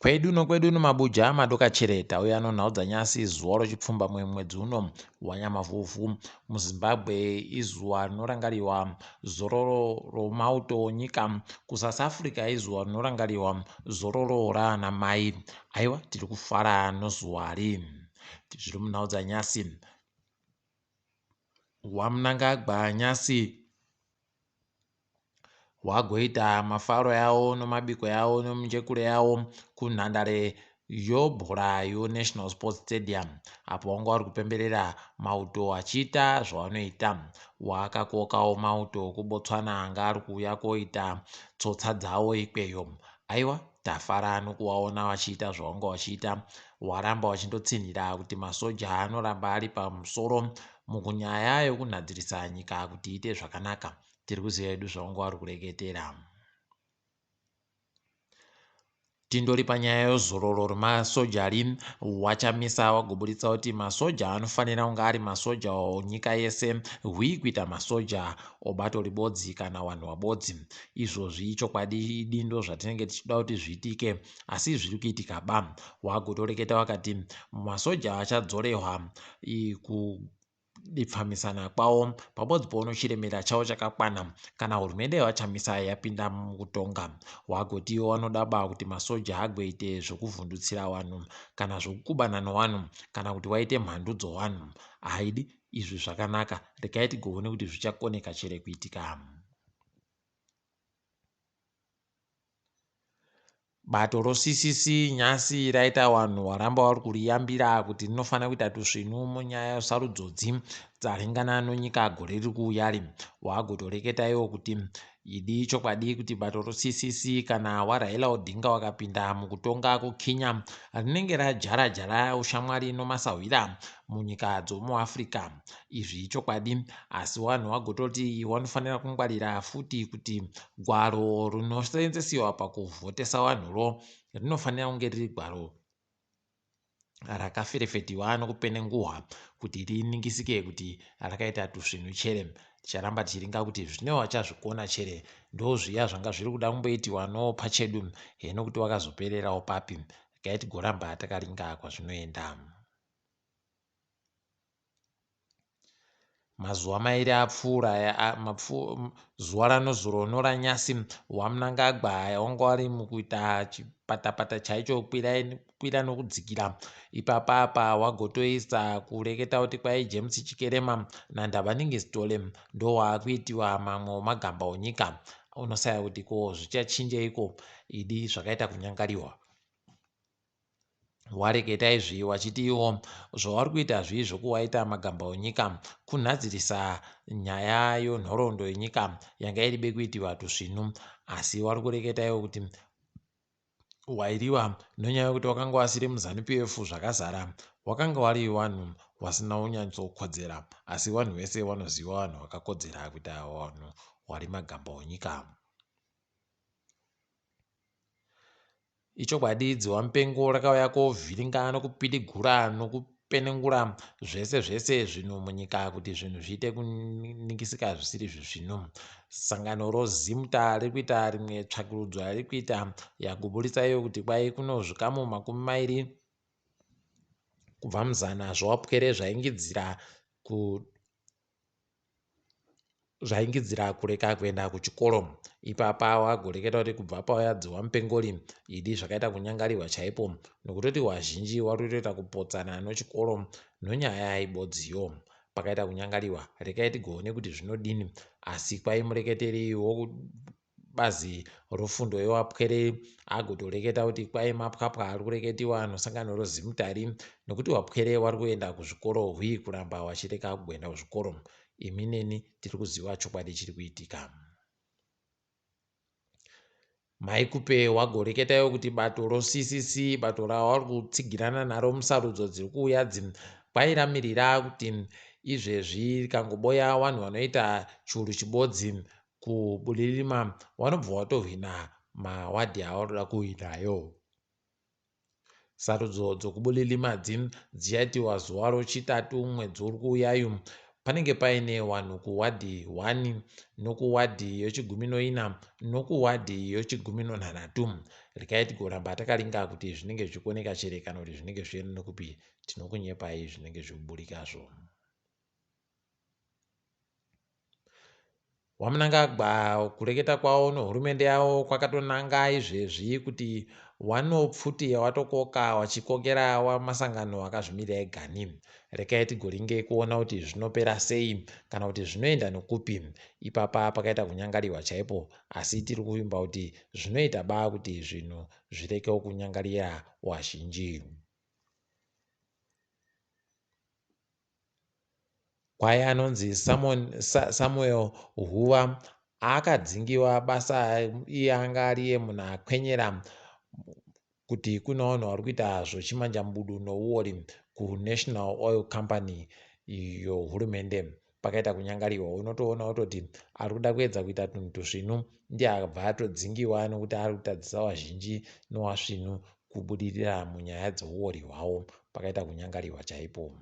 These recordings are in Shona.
Kwedu nokwedu nomabuja madoka chere tauya nonhau dzanyasi zuva rochipfumbamwe mwedzi uno wanyamavhuvhu muZimbabwe izuva rinorangariwa zororo romauto onyika kuSouth Africa izuva rinorangariwa zororo raana mai aiwa tiri kufara nozuvari zviri munhau dzanyasi waMnangagwa nyasi wagoita mafaro yawo nomabiko yawo nomunjekuro yawo kunhandare yobhora yoNational Sports Stadium apo vanga vari kupemberera mauto achiita zvavanoita. Wakakokawo mauto ekuBotswana anga ari kuuya koita tsotsa dzawo ikweyo. Aiwa tafara nokuvaona vachiita zvavanga vachiita. Waramba vachindotsinhira kuti masoja anoramba ari pamusoro mukunyaya yokunhadzirisa nyika kuti iite zvakanaka. Tiri kuziva hedu zvavanga vari kureketera. Tindori panyaya yozororo remasojari waChamisa wagoburitsa kuti masoja anofanira kunge ari masoja onyika yese hwii kuita masoja obato ribodzi kana wanhu wabodzi. Izvozvi ichokwadi idi ndozvatinenge tichida kuti zviitike asi zviri kuitika ba. Wagotoreketa wakati masoja achadzorehwa ku kudipfamisana kwavo pabodzi pono chiremera chavo chakakwana kana hurumende yaVaChamisa yapinda mukutonga. Wagoti iwo wanoda ba kuti masoja agoite zvokuvhundutsira wanhu kana zvokukubana nowanhu kana kuti waite mhandu dzowanhu. Haidi izvi zvakanaka regai tigoone kuti zvichakoneka chere kuitika. Bato roCCC nyasi raita vanhu varamba vari kuriyambira kuti rinofanira kuita tusvinu munyaya yesarudzodzi dzaringana nonyika gore riri kuuyari. Wagotoreketa iwo kuti idi chokwadi kuti bato roCCC kana waRaila Odinga wakapinda mukutonga kuKenya rinenge rajara jara ushamwari nomasahwira munyika dzomuAfrica. Izvi ichokwadi asi wanhu wagototi wanofanira kungwarira futi kuti gwaro rinoseenzesiwa pakuvhotesa wanhulo rinofanira kunge riri gwaro rakaferefetiwa nokupenenguhwa kuti riningisike kuti rakaita tusvinu chere. Ticharamba tichiringa kuti zvine wachazvikona chere ndozviya zvanga zviri kuda kumboitiwa no pachedu heno kuti wakazopererawo papi. Regai tigoramba takaringa kwazvinoenda. Mazuva mairi apfuura zuva ranozuro noranyasi waMnangagwa wanga wari mukuita chipatapata chaicho kwira nokudzikira ipapa apa wagotoisa kureketa kuti kwai James Chikerema naNdabaningi Sithole ndowaakuitiwa mamwe omagamba onyika unosaya kuti ko zvichachinjeiko idi zvakaita kunyangariwa. Wareketa izvi wachiti iwo zvavari kuita zvii zvokuwaita magamba onyika kunhadzirisa nyaya yonhoroondo yenyika yanga iribe kuitiwa tusvinu asi wari kureketa iwo kuti wairiwa nonyaya yekuti wakanga wasiri muZanu PF zvakazara wakanga wari wanhu wasina kunyatsokodzera asi wanhu wese wanoziva wanhu wakakodzera kuita wanhu wari magamba onyika. Ichokwadi dziwamupengo rakauya kovhiringa nokupidigura nokupenengura zvese zvese zvinhu munyika kuti zvinhu zviite kuningisika zvisiri zvisvinu. Sangano roZimta riri kuita rimwe tsvakurudzo yariri kuita yagoburitsa iyo kuti kwai kuno zvikamu 20 kubva muzana zvewapwere zvaingidzira ku zvaingidzira kureka kuenda kuchikoro. Ipapa wagoreketa kuti kubva pauya dzihwamupengori idi zvakaita kunyangarirwa chaipo nokutoti wazhinji wari kutoita kupotsana nochikoro nonyaya ibodziyo. Pakaita kunyangariwa rekai tigoone kuti zvinodini asi kwai mureketeri bazi rofundo yewapwere agotoreketa kuti kwai mapwapwa ari kureketiwa nosangano roZimtari nokuti wapwere wari kuenda kuzvikoro hwii kuramba wachireka kuenda kuzvikoro imi neni tiri kuziva chokwadi chiri kuitika. Mai Kupe wagoreketawo kuti bato roCCC bato ravari kutsigirana naro musarudzo dziri kuuya dzi kwai ramirira kuti izvezvi rikangoboya vanhu vanoita churu chibodzi kuBulilima vanobva vatohwina mawadhi avanoda kuhwinayo. Sarudzo dzokuBulilima dzichaitiwa zuva roChitatu mwedzi uri kuuyayu. Panenge paine vanhu kuwadhi 1 nokuwadhi yochigumi noina nokuwadhi yochigumi nonhanhatu. Regai tigoramba takaringa kuti zvinenge zvichikoneka chere kana kuti zvinenge zvichienda nekupi. Tinokunyepai zvinenge zvichiburikazvo. WaMnangagwa kureketa kwavo nehurumende yavo kwakatonanga izvezvi kuti wanopfuti yawatokoka wachikokera wamasangano akazvimirira egani. Regai tigoringe kuona kuti zvinopera sei kana kuti zvinoenda nokupi. Ipapa pakaita kunyangariwa chaipo, asi tiri kuvimba kuti zvinoita ba kuti zvinhu zvireke kunyangarira wazhinji. Kwai anonzi Samuel Huva akadzingiwa basa iye anga ariye munhu akwenyera kuti kune vanhu vari kuita zvochimanjambudu nouori kuNational Oil Company yohurumende. Pakaita kunyangariwa, unotoona kutoti ari kuda kuedza kuita tunhu tusvinu ndiye abva atodzingiwa nokuti ari kutadzisa vazhinji nowasvinu kubudirira munyaya dzouori hwavo. Pakaita kunyangariwa chaipo.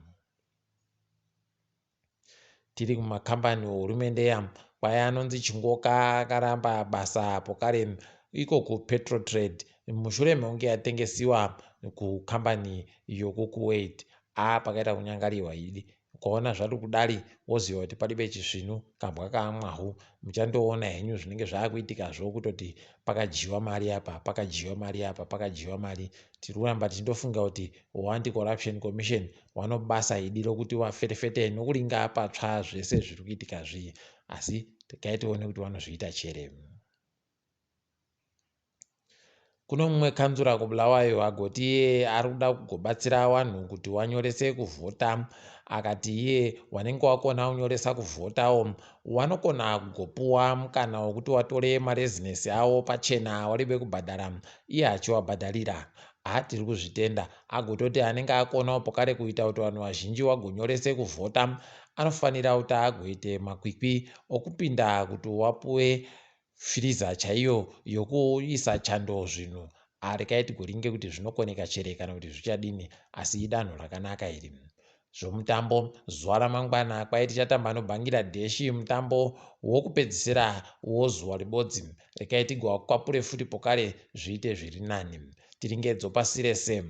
Tiri kumakambani ehurumende ya kwai anonzi Chingoka akaramba basa pokare iko kuPetrotrade mushure mekunge yatengesiwa kukambani yokuKuwait. Pakaita kunyangariwa idi. Ukaona zvati kudari woziva kuti padibe chisvinu kambwa kaamwahu. Muchandoona henyu zvinenge zvaakuitikazvo kutoti pakadyiwa mari apa, pakadyiwa mari apa, pakadyiwa mari. Tiri kuramba tichindofunga kuti Anti-Corruption Commission vanobasa idi rokuti vaferefete nokuringa patsva zvese zviri kuitika zviyi, asi regai tione kuti vanozviita chere. Kuno mumwe kanzura kuBulawayo agoti iye ari kuda kugobatsira vanhu kuti wanyorese kuvhota. Akati iye wanenge wakona kunyoresa kuvhotawo wanokona kugopuwa mukana wekuti watore marezinesi avo pachena waribe kubhadhara iye achiwabhadharira. Tiri kuzvitenda. Agototi anenge akonawo pokare kuita kuti vanhu vazhinji vagonyorese kuvhota anofanira kuti agoite makwikwi okupinda kuti wapuwe firiza chaiyo yokuisa chando zvinhu. Regai tigoringe kuti zvinokoneka chere kana kuti zvichadini, asi idanho rakanaka iri. Zvomutambo zuva ramangwana kwai tichatamba noBangladesh mutambo wokupedzisira wozuva ribodzi. Regai tigovakwapure futi pokare zviite zviri nani. Tiringedzo pasi rese.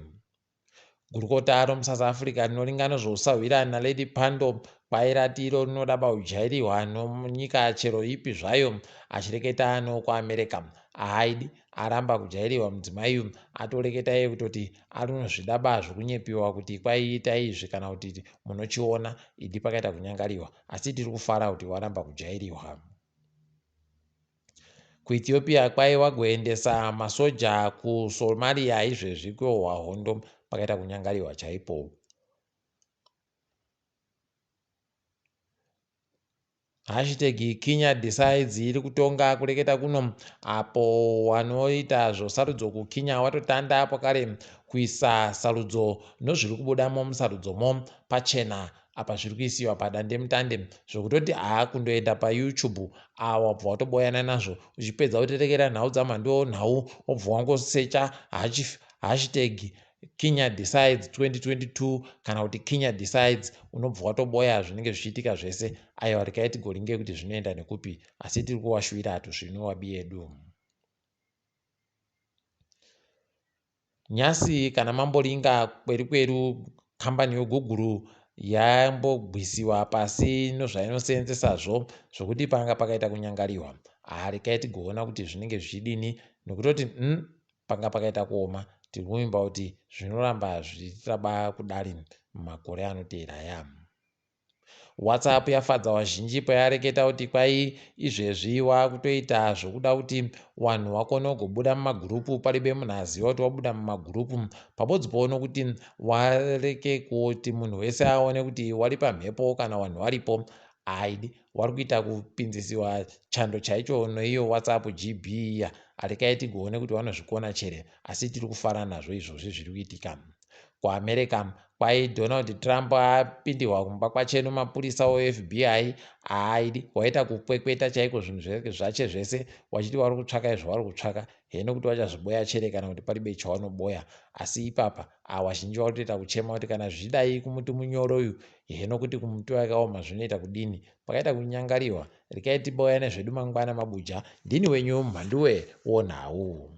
Gurukota romuSouth Africa rinoringa nezvousahwira naLady Pando kwai rati iro rinoda bakujairiwa nomunyika chero ipi zvayo achireketa nokuAmerica. Haidi aramba kujairiwa mudzimai uyu atoreketa iye kutoti anozvida ba zvokunyepiwa kuti kwaiita izvi kana kuti munochiona idi pakaita kunyangariwa, asi tiri kufara kuti waramba kujairiwa. KuEthiopia kwai wagoendesa masoja kuSomalia izvezvi kwohwa hondo pakaita kunyangariwa chaipo. Hashtag Kenya Decides iri kutonga kureketa kuno apo wanoita zvosarudzo kuKenya watotanda pakare kuisa sarudzo nozviri kubudamo musarudzomo pachena. Apa zviri kuisiwa padandemutande zvokutoti kundoenda paYouTube wabva watoboyana nazvo uchipedza kuterekera nhau dzamhando nhau wobva wangosecha hashtag Kenya Decides 2022 kana kuti Kenya Decides unobva watoboya zvinenge zvichiitika zvese. Aiwa regai tigoringe kuti zvinoenda nekupi, asi tiri kuvashuvira tusvinu wabi yedu. Nyasi kana mamboringa kweru kweru kambani yeGoogle yambogwisiwa pasi nozvainosenzesazvo zvokuti panga pakaita kunyangariwa. Regai tigoona kuti zvinenge zvichidini nokutoti panga pakaita kuoma. Tiri kuvimba kuti zvinoramba zvichiramba kudari mumakore anoteera aya. WhatsApp yafadza vazhinji payareketa kuti kwai izvezvi wakutoita zvokuda kuti vanhu vakone kugobuda mumagurupu paribe munhu aziva kuti wabuda mumagurupu pabodzi poone kuti wareke kuti munhu wese aone kuti wari pamhepo kana vanhu varipo. Aidi wari kuita kupinzisiwa chando chaicho noiyo WhatsApp GB iya. Regai tigoone kuti vanozvikona chere, asi tiri kufara nazvo izvozvi zviri kuitika. KuAmerica kwai Donald Trump apindirwa kumba kwache nemapurisa oFBI. Aidi waita kukwekweta chaiko zvinhu zvache zvese wachiti vari kutsvaka izvo vari kutsvaka heno kuti vachazviboya chere kana kuti paribe chawanoboya. Asi ipapa vazhinji vari kutoita kuchema kuti kana zvichidai kumuti munyoro uyu heno kuti kumuti wakaoma zvinoita kudini. Pakaita kunyangariwa. Regai tiboyane zvedu mangwana mabuja. Ndini wenyu Mhanduwe wonhau.